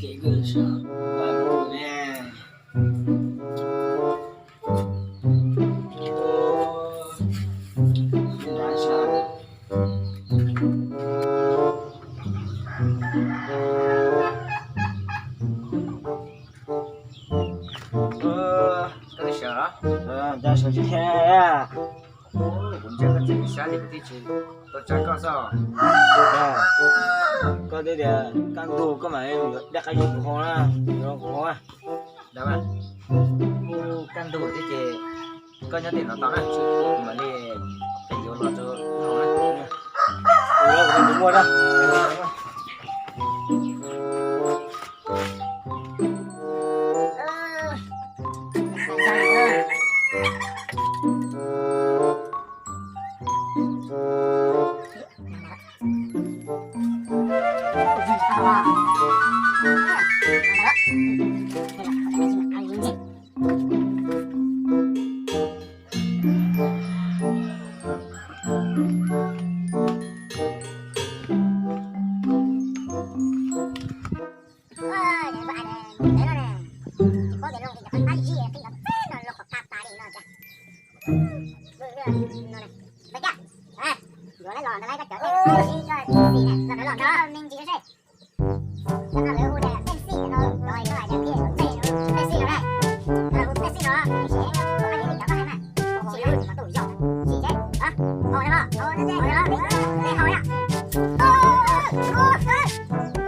Kev kws sawv ntawm kuv ne. Nrad sawv. Koj twb sawv los? Nrad sawv tsis thiab. Kuv ntsia koj txiv sab li kuv twb tsis tau tsa koj xwb. Koj twb tias kaj ntug koj mam li yuav dab qab zib kuv hau na, yuav kuv hau na. Kaj ntug thiab ces koj nyob tim no tau na, kuv mam li yuav los rau hau na. Kuv muaj na.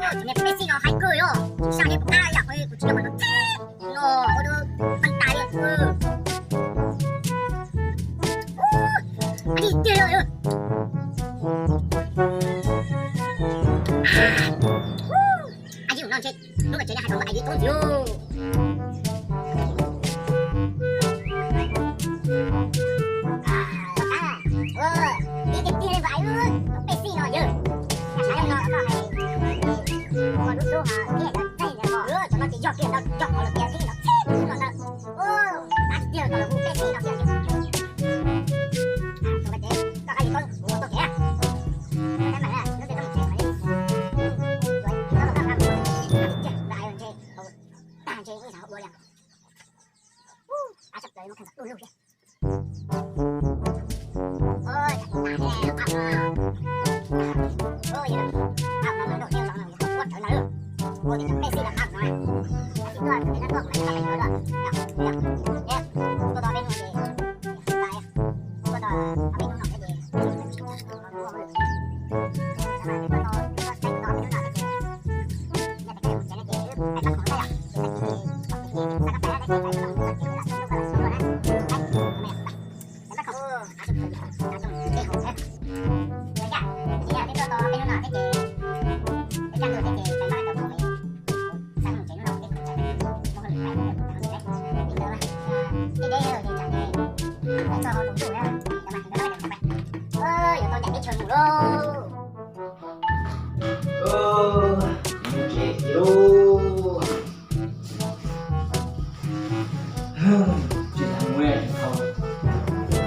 Tus niag pej xeem no hais kawg yog, tsis saj li kuv qab yam kuv tsis yog mas no txhib no ua rau pab tas li. Ub, ib tiag li. Ib ub no ntshe hnub no tsev hais kom mus ais li tub ntxiv. Ib tiag tiag li npawg ais, pej xeem no yog, yog sawv no koj hais ua lub hlub hos thiaj yog txeeg ntawd os, cov no ces yog kiag ntawd, yog qhov lawv tias txeeg no txhib no ntawd. Tab sis tiag los kom lawv hu pej xeem no kiag. Koj qab yus koj ua tau kev na. Tab mas lub npe koj mus tsev mam li. Yuav ib tug koj qab mus tsev, npawg ais ntshe tag ntshe ib xav ua li. Ab tshaj plaws li muaj kheej txog du lug thiab.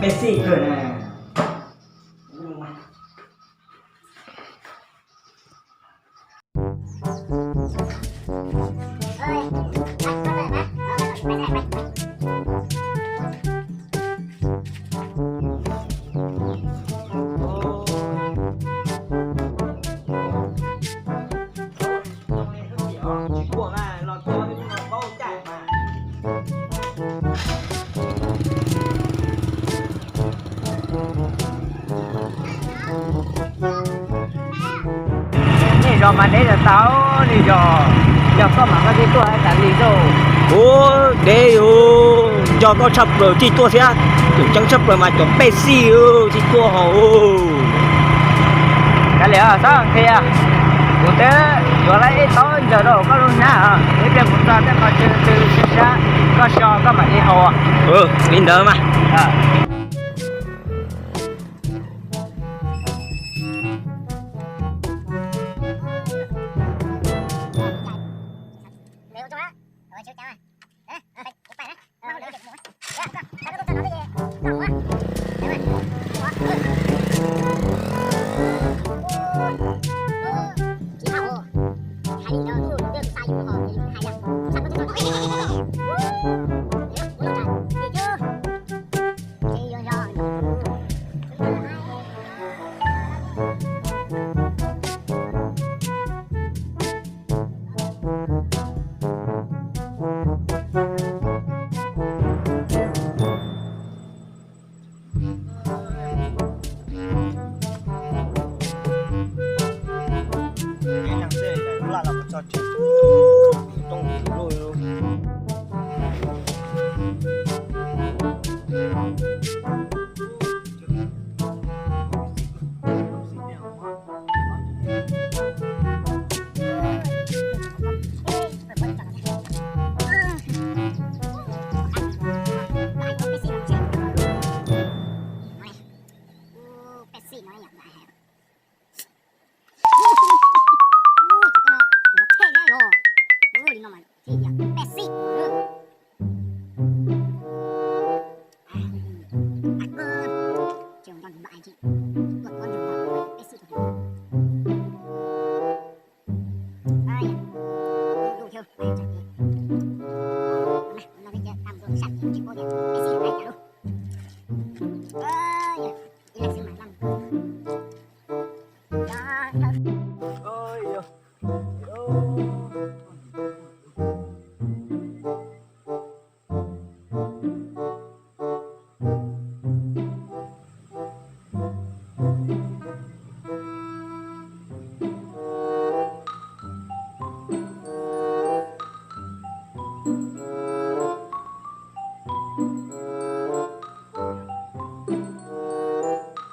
Pej xeem kawg na. Nej zos mas deb zos tau, nej zos yog koj mas koj thiaj tuaj tas li lauj. Ua deb, nco koj tshaj plaws thiaj tuaj thiab, tseem ceeb tshaj plaws mas cov pej xeem thiaj tuaj hos. Kav liam, txhob qhia, kuv twb yuav lawm ib tauv ntsaws rau koj lub hnab, ib pliag kuv txog tej qhov chaw twg sab sab koj so koj mam li haus. Li ntawd mas.